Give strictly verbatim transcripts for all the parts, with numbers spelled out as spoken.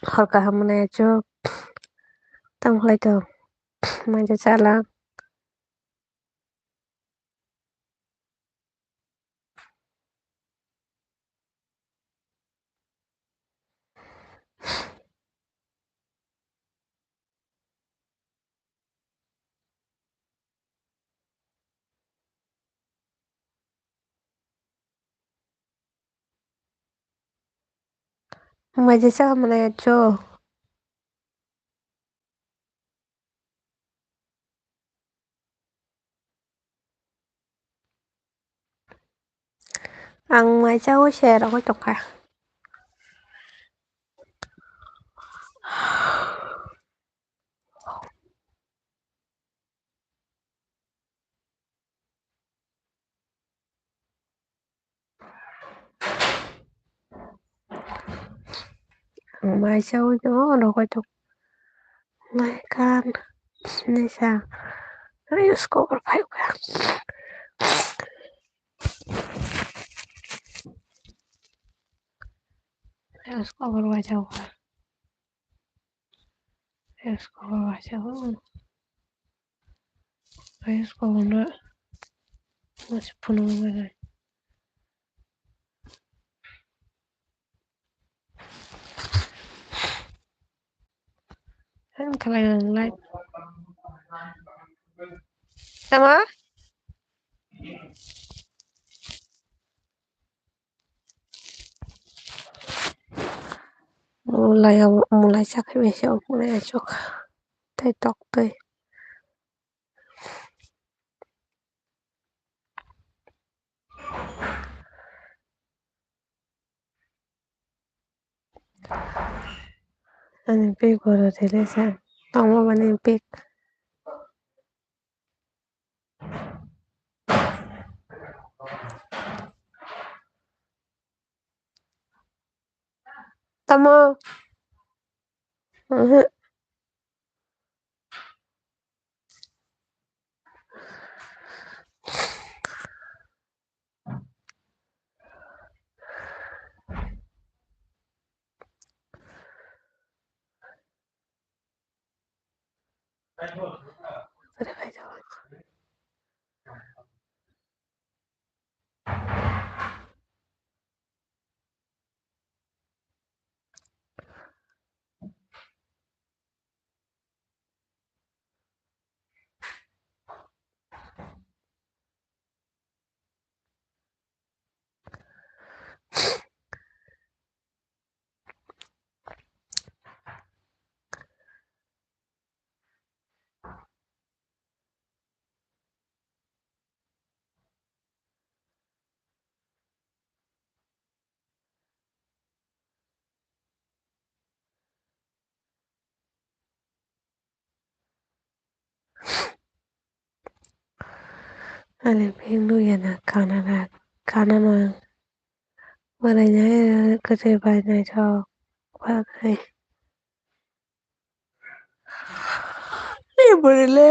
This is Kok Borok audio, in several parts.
Hor kaham mwnai achuk. Tamo khlai tong? Maija chala. Maija cha mwnai achuk. Ang mai cha o se rogwi tongkha. Ang mai cha o rogwi tong. Mai kan nisa. Ayos kobor phai ka. Ayos kobor wacha ka. Ayos kobor wacha ka. Ayos kobor na. Masih penuh lagi. Ang khalai ang lai. Tama? Mulai ang mulai sakhe bese mulai achuk. Tei tok tei. Ani pik oro tele sa. Tamo mani pik. Tamo. Mhm. Ani bini nugya na kanana kanana. Maraina kwchwi bai naithok bagwi. Ni bwrwi le.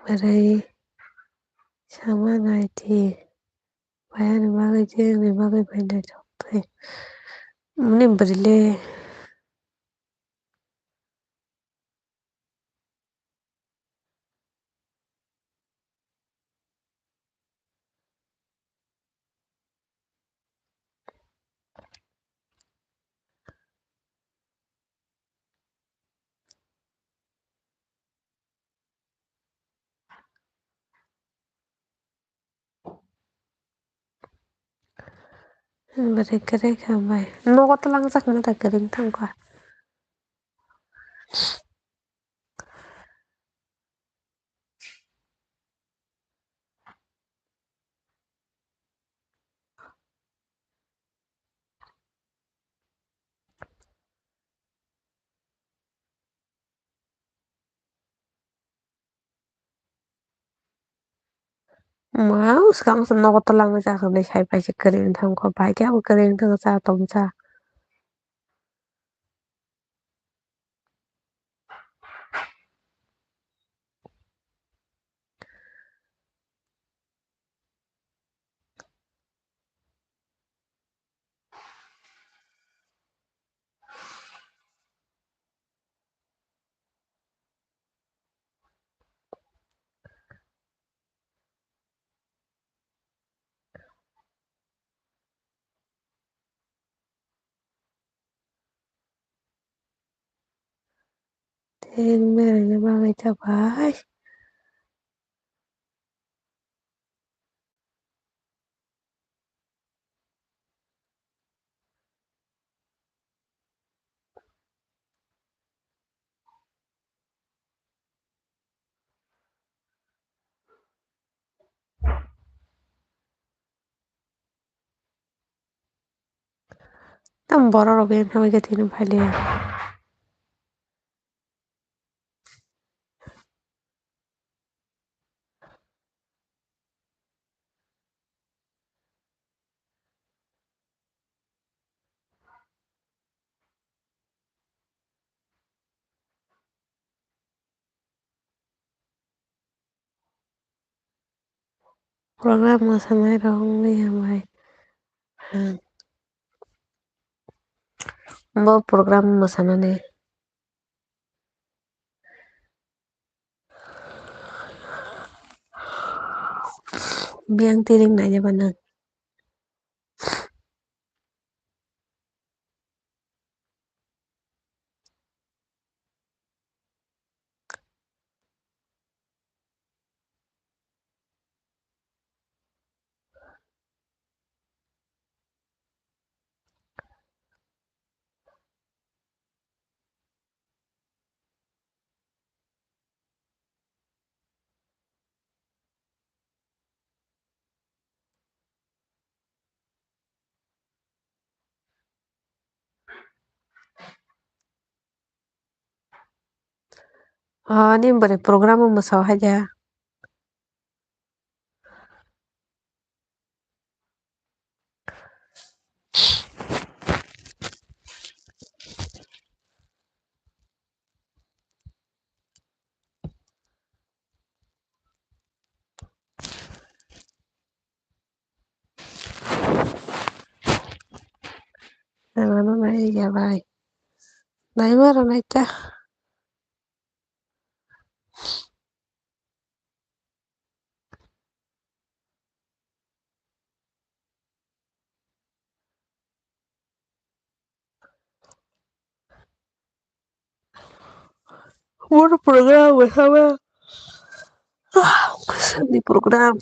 Bwrwi sama nai di, phaiyani bagwi je wngni bagwi bai naithok tei mani bwrwi le. Bwrwi kwrwi kha bai. Nogo twlangjak mata kwrwi thangkha. Ma, swkang se nogo tola wngwi chakhe bwlai sai pai se kwrwi wng thangkho, bai khe abo kwrwi wng thangkhe cha tong cha. Tei beraina bagwi ta bai. Tam borok rok biyang thangwi khe tini phai liya. Program mwsanai rok wngwi hambai. Bo program mwsanani. Biyang tiring naina ba nang. Ah, nini bwrwi program o mwsa o hai de. Nangano nai ya bai. Nai maro nai ta. What a program we have a Sunday program.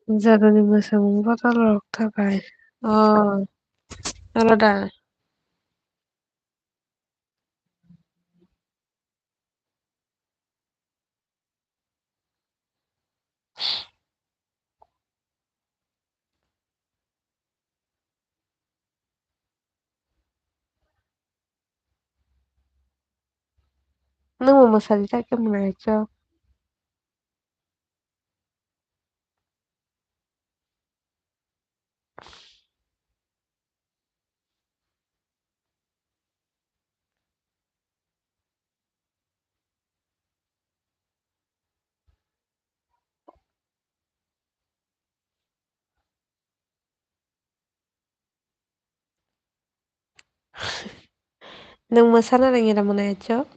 Jagani mwsamung bottle rok thakai. Oh, aro da. Nwng bo mwsadi ta khe mwnai chwk. Nwng mwsana rwngya da mwnai chwk?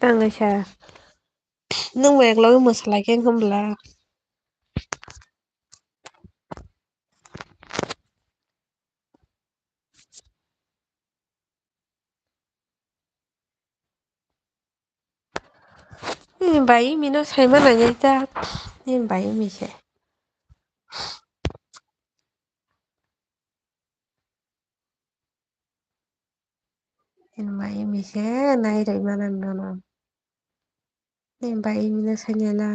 Ang kaisa, nwng bo eklogwi mwsa lai khe wngkha bwla? Nini bai mino saima nangnai ta, nini bai mi se. Nini bai mi se nai rwima nang nono. Nini bai mino sainai la.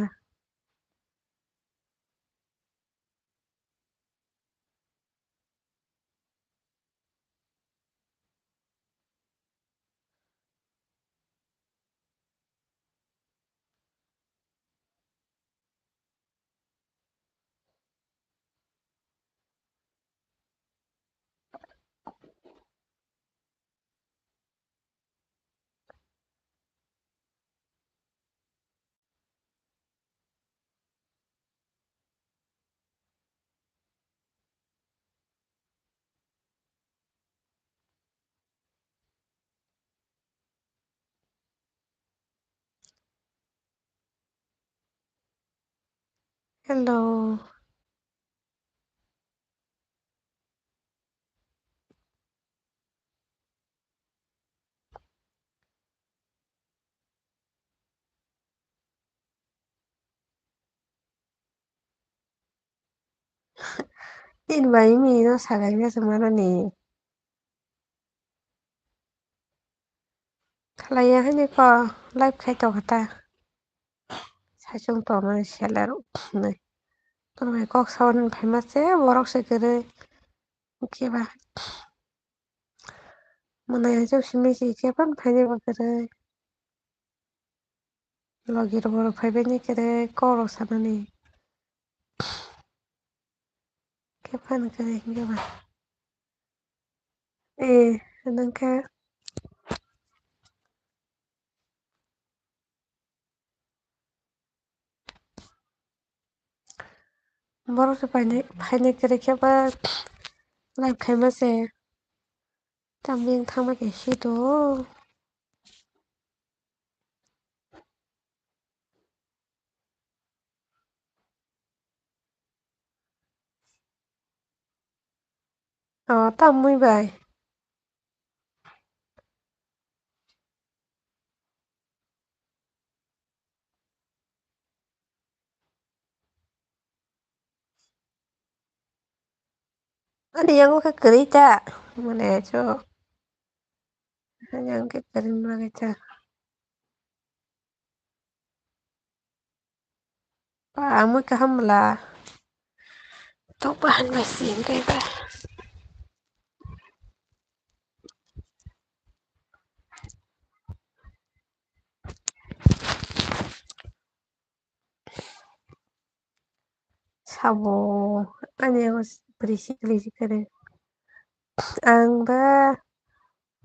Hello. Tin bai mi no sagai mia se manani. Khlaiya haini kok live khai tongkha ta. Saichung tongmani seller rok hinwi. Tongmani kok saui phaima se borok se kwrwi. Hwnkhe ba mwnai haichuk simi se khe phano phaini bo kwrwi. Logi rok borok phaibaini kwrwi kok rok sanani. Khe phano kwrwi hwnkhe ba. Eh, nwng khe borok se phainai, phainai kwrwi khe ba live khaima se. Tamni wng thangma khe swi tongo. O, ta mui bai. Ani yango khe kwrwi ta, mane cho. Ani yango khe kwrwi bagwi ta. Ba, mui kaham bwla. Tok bahan bai si hwnkhe ba. Sabo ani abo bwrwi sikli sikli. Ang ba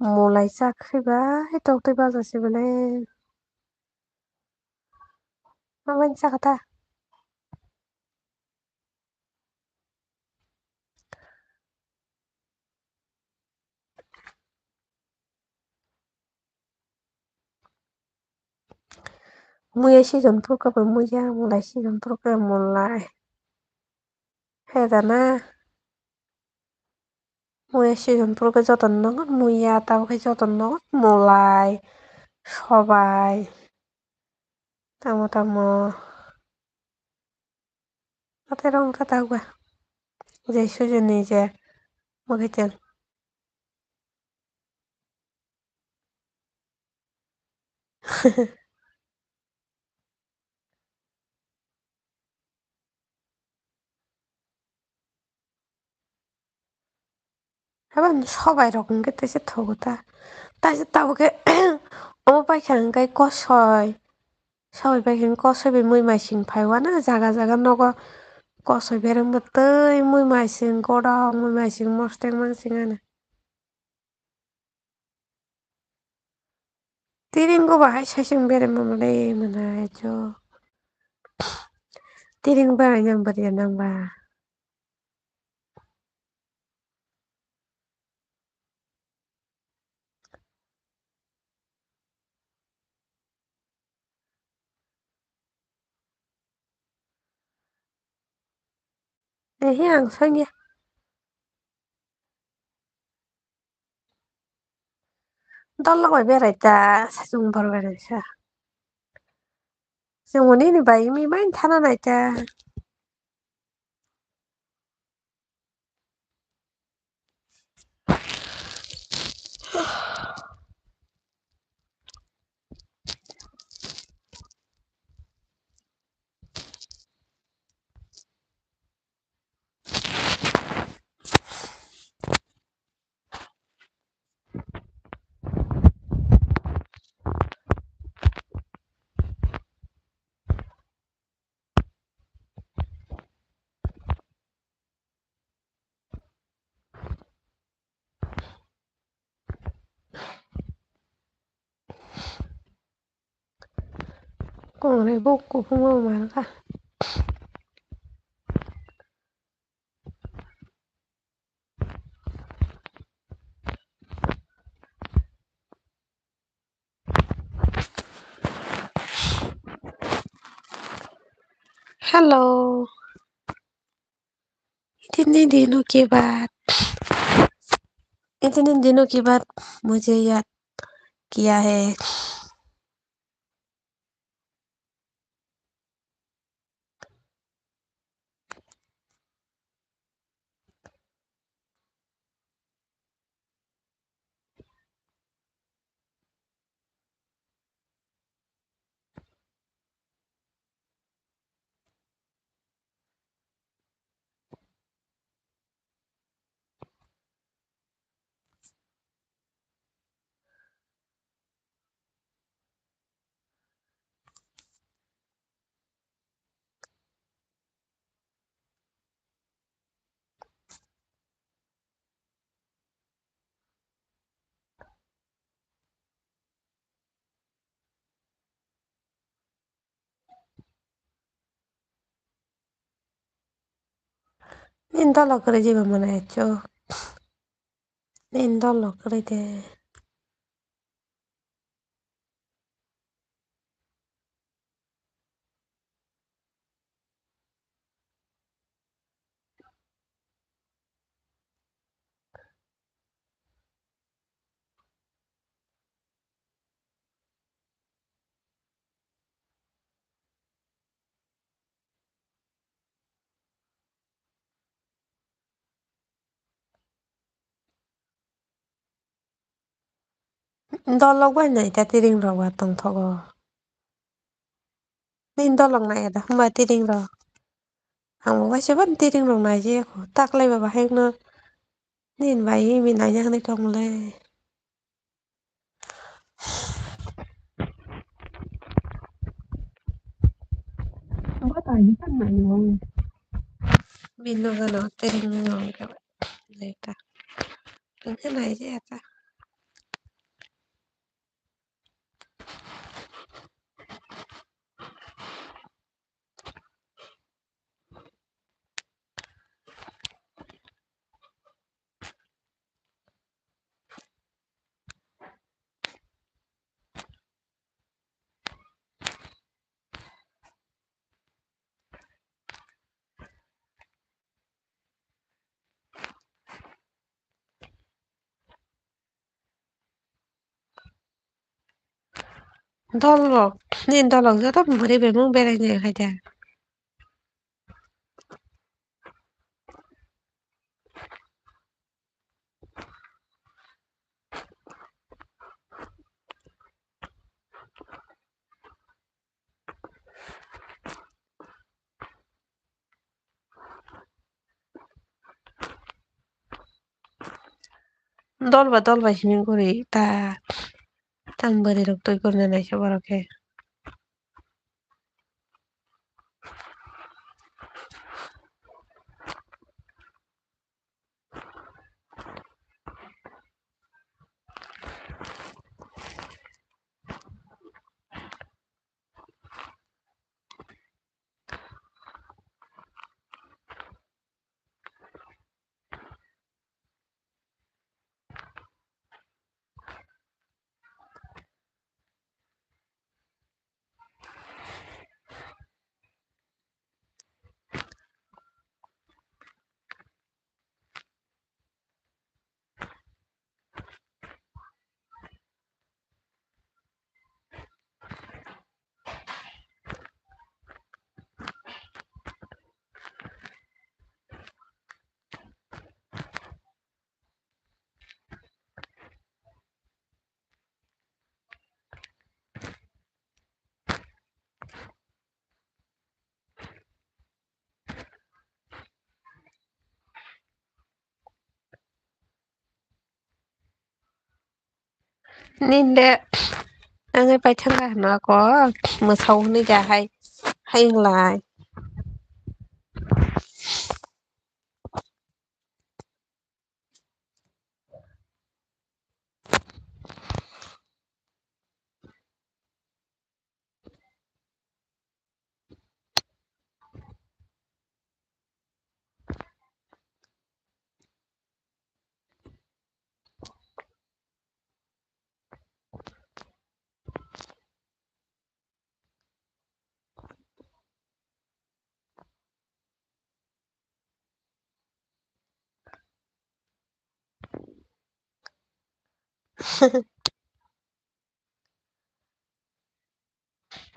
mulai chakhwi bai tok twi baja se belai. Mabani chakha ta. Muya season phuru khe bo muya, mulai season phuru khe mulai. He da na. Muya season phuru khe joto no muya, tabuk khe joto no mulai, sobai, tamo tamo. Hatai rok wngkha tabuk ba. Je sujoni je mwkhaitel. Haba sobai rok hwnkhe teisa thogo ta. Taisa tabuk khe omo paikha hwnkhe kosoi. Sobai paikha hwnkhe kosoi bai mui maising phai uanw jaga jaga nogo kosoi bereng bo tei mui maising godok mui maising mostek mansing anw. Tiring go bahai saichung berem mama le mwnai cho. Tiring bahai nang bwrwi nang ba. Ehe, ang sanya. Dol lok bai berai ta, sachung bor berai sa. Chwng nini bai mi mai thana nai ta. Kong re bok kuphung o mar kha. Hello. इतने दिनों के बाद, इतने दिनों के बाद मुझे याद किया है। Nini dolo kwrwi jeba mwnai acho. Nini dolo kwrwi de. Dolok bai nai ta tiring rok ba tongthogo. Nini dolok nai ya da hwnba tiring rok? Ang bo waisa phano tiring rok nai jaya kho. Taklai ba bahai no nini bai mi nai ya hwnwi tong le. Bo tai ni kan nai no. Bini nogo no tiring no nai ta. Ang khe nai jaya ta. Dolok, nini dolok joto bwrwi bai mung berai nai khai da. Dol ba dol bai simi guri ta, tang bwrwi rok twi gurina naikhe borok khe. Ninde, ang paithang ka hwnwi ako, mwsao hwnwi da hai, hai wng lai.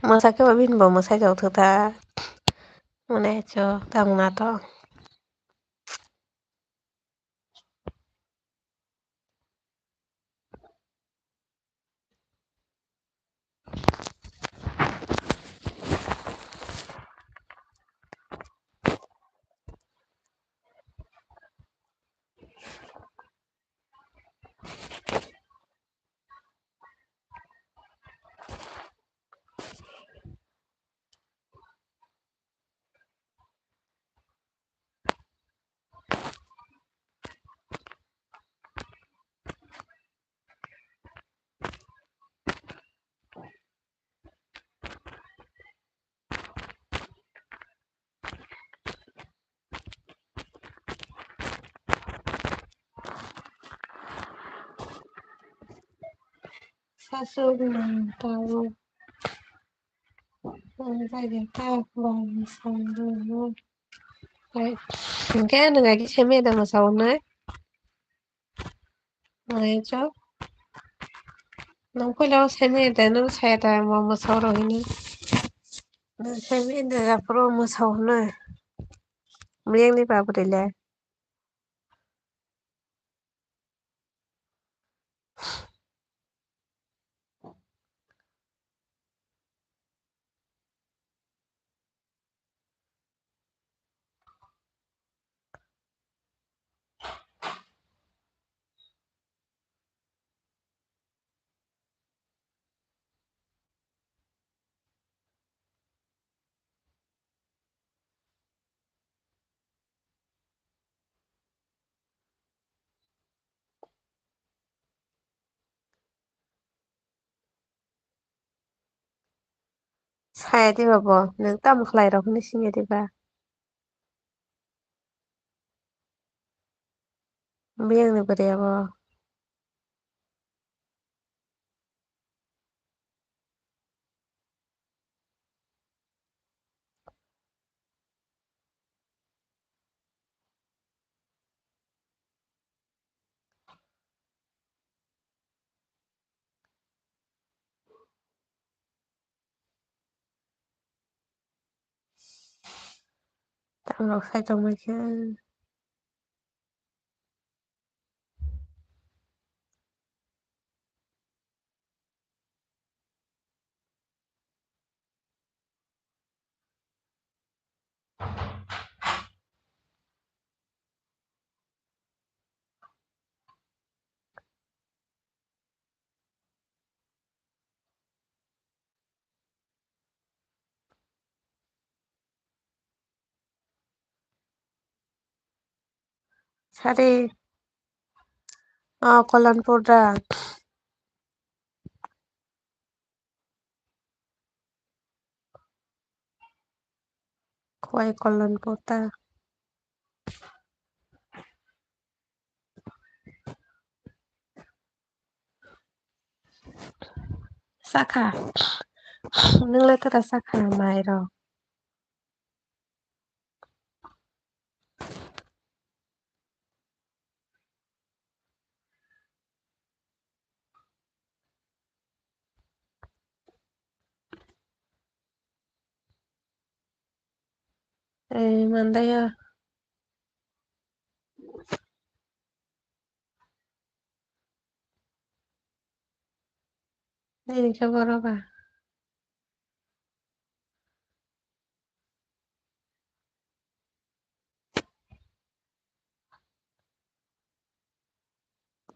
Mwsakhe bo bini bo mwsai jakthoka. Mane cho tang na to. Sasuk nang tao. Ang bai de ta bong song do. Hingke nang agi seme da masao nai. Nai cho. Nang pula seme da nang saya da mo masao ro hini. Nang seme da pro masao nai. Miyang ni babu de le. Saya di babo, nang tamo khlai rok hinwi singya diba? Biyang ni bwrwi abo. Tamrok sai tongmani khe. Sari. Oh, Kolonpur da. Khowai Kolonpur ta. Sakha. Nungle tara sakha mai rok. Eh, mandaya. Nini khe boro ba.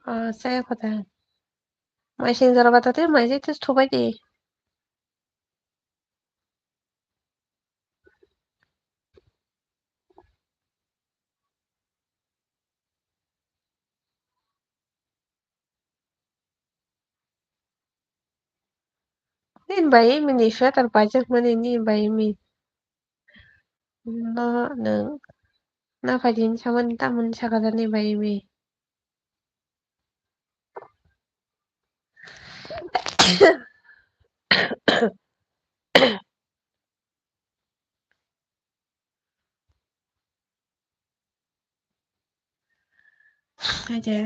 Ah, saya kota. Mai sing jora bata tei mai jai tei thubai di. Nini bai mini sweater paijak mani nini bai mi. No, nwng naphai din samani tamoni saka da nini bai mi. Aja.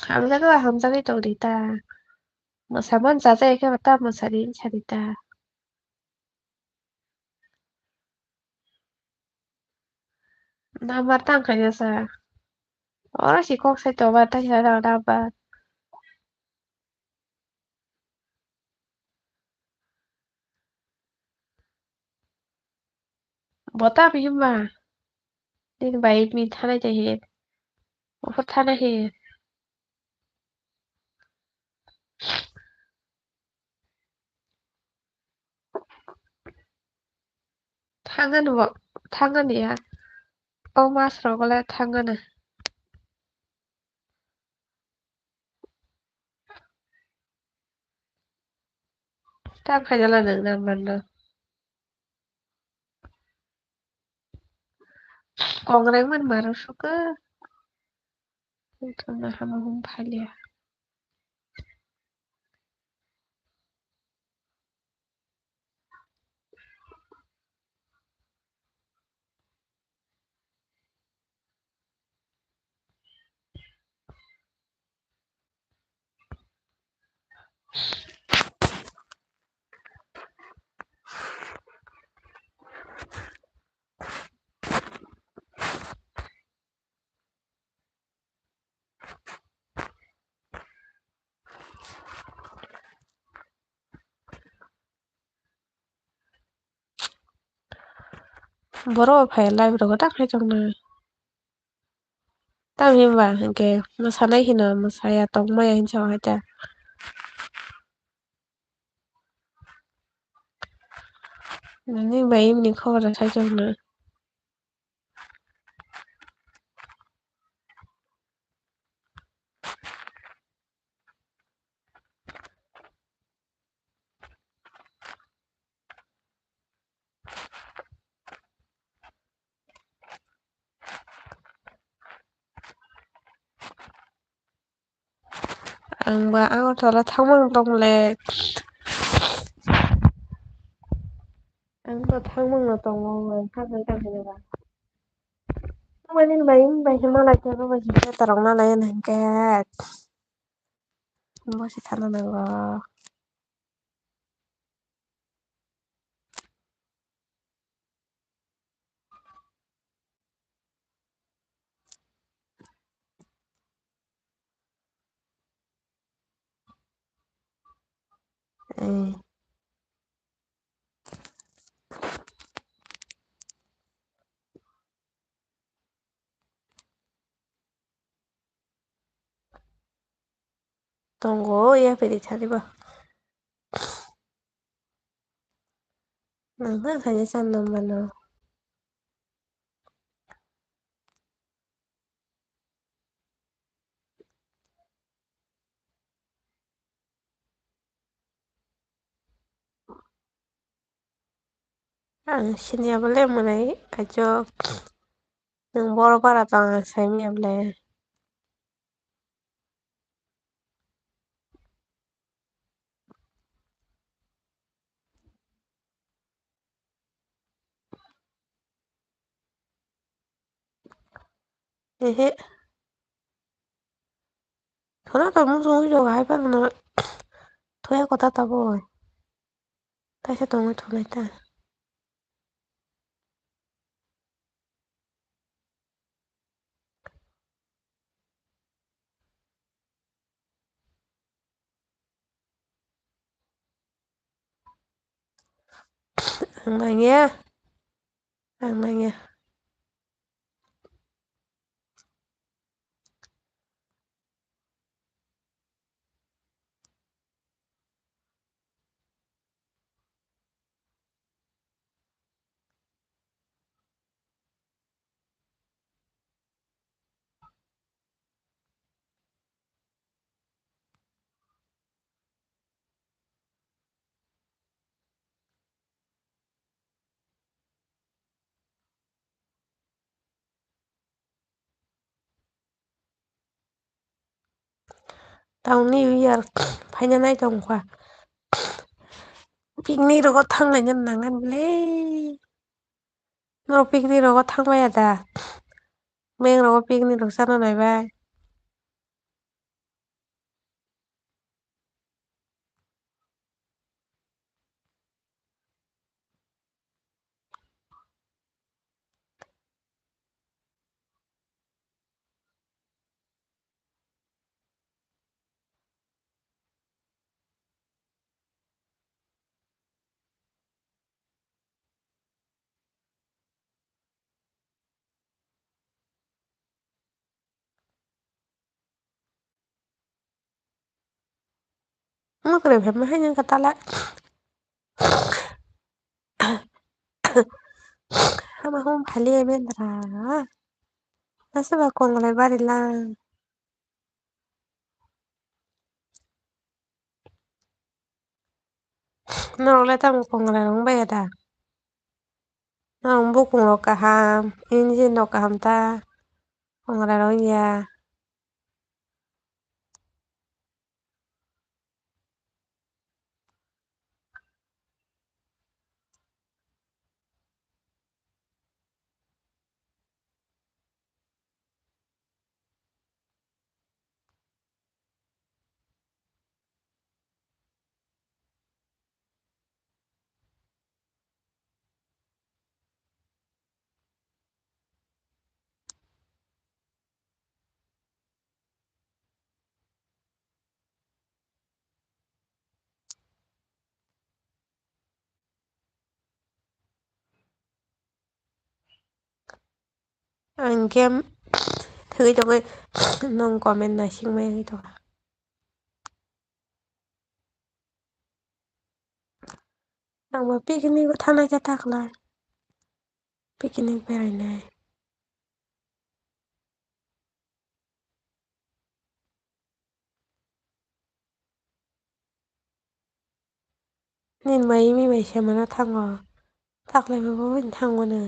Hamjagwi hamjagwi tongdi ta. Mwsamani chajagwi khe ta mwsadi wngsa di ta. Number tang khaina sa. Oro si kok sai tongma tei sa rang number. Bota bihimba. Nini bai mi thanai tei he. Uphur thanai he. Thangani bo, thangani ya. O mas rok le thangani. Tang khaina la nang nang mano. Kongrang man maro suka. Tongna hama hum phalia. Borok bo phai live rogo ta khai tongna. Tamo hinba hinkhe mwsanai hino mwsaya tongmaya hinsa o haita. Nini bai imni khobor sai tongna. Ang ba Agartala thangmani tongmole. Ang to thangmani tongo, ang thangmani tongmani ba. Thangmani bai, bai hima lai khe, bai hima torok na lai hinkhe. Bo se thana nango. Eh. Tongo, yapri thani ba. Nang kha khaina chan nang mano. Ang siniya bole mwnai, ajo nwng boro bara tong ang saimanya bole. Ehe. Thola to muchung ujok hai phano thoya kotha taboi. Kaisa tongwi thulai ta. Ang nangya. Ang nangya. Tang new year phaina nai tong kha. Picnic rogo thang laina nangan le. Norok picnic rogo thang maya da? Meng rogo picnic rok chana nai bai. Omo kwrwi phaima hai nang kha tala. Hama hum phali ya bendra. Masa ba konglai bari lang. Norok le tamo konglai rok wng baiya da? Norok bukung rok kaham, engine rok kaham ta, konglai rok wngya. Ang game thwgwi tongwi nwng comment naisingmaya wngwi tongkha. Ang bo picnic o thangnai khe ta khlai. Picnic berainai. Nini bai imi bai se mano thango. Taklai bo bo bai thango no.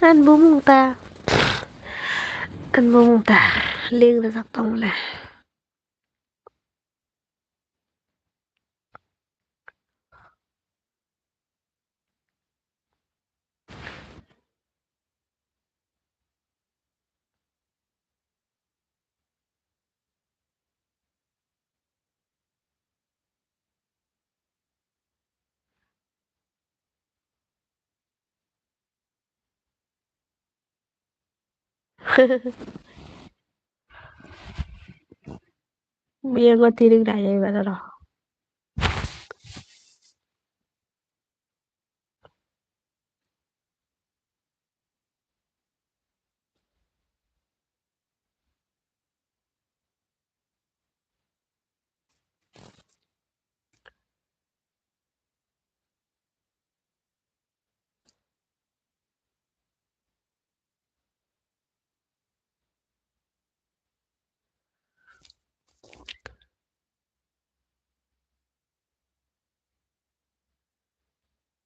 Ani bumung ta, ani bumung ta leng rijak tong le. Biyango tiring raya iba doro.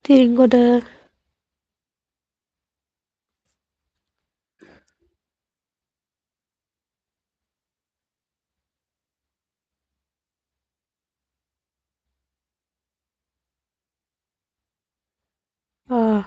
Tiring koda. Ah.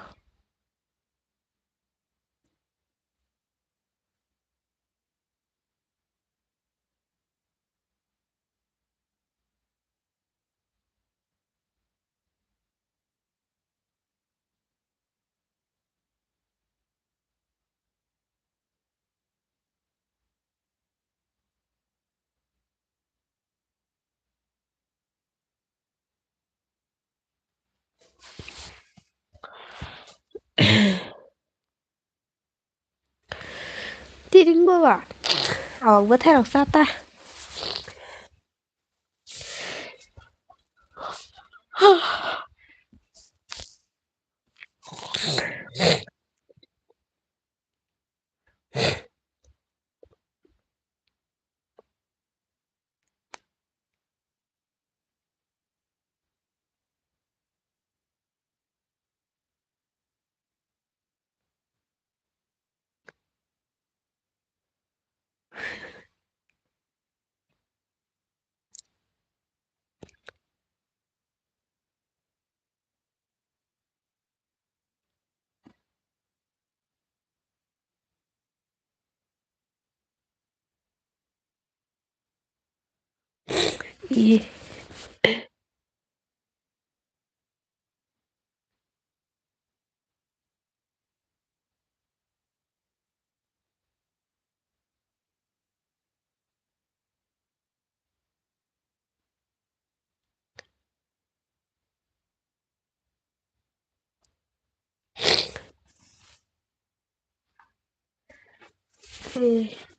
Jingbo ba. Awak bwthairok cha ta. Ih. Eh,